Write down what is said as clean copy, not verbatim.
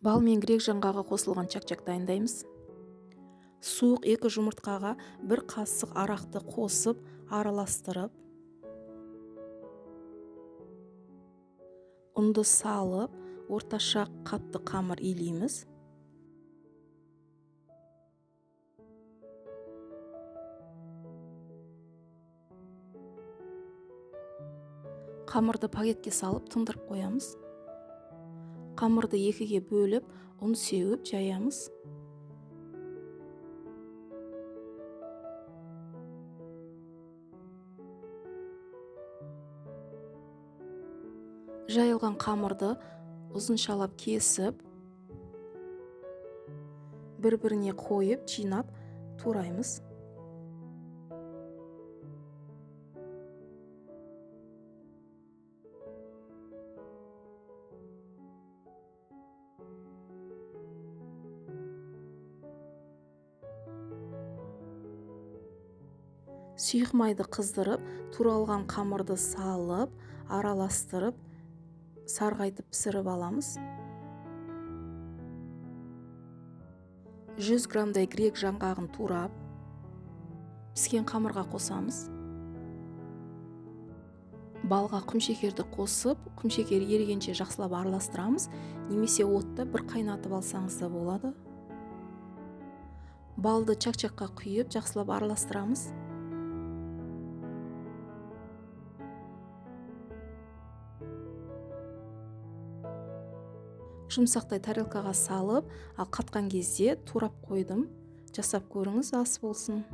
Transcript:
Бал мен грек жаңғағы қосылған чак-чак дайындаймыз. Суық 2 жұмыртқаға 1 қасық арақты қосып, араластырып, ұнды салып, орташа қатты қамыр илейміз. Қамырды пакетке салып тындырып қоямыз. Қамырды 2-ге бөліп, ұн сеуіп жаямыз. Жайылған қамырды ұзыншалап кесіп, бір-біріне қойып, жинап тураймыз. Сұйық майды қыздырып, туралған қамырды салып, араластырып, сарғайтып пісіріп аламыз. 100 граммдай грек жаңғағын турап, піскен қамырға қосамыз. Балға құмшекерді қосып, құмшекер ерігенше жақсылап араластырамыз, немесе отта бір қайнатып алсаңыз да болады. Балды чак-чакқа құйып, жақсылап араластырамыз. Жұмсақтай тарелкаға салып, ал қатқан кезде турап қойдым. Жасап көріңіз, ас болсын.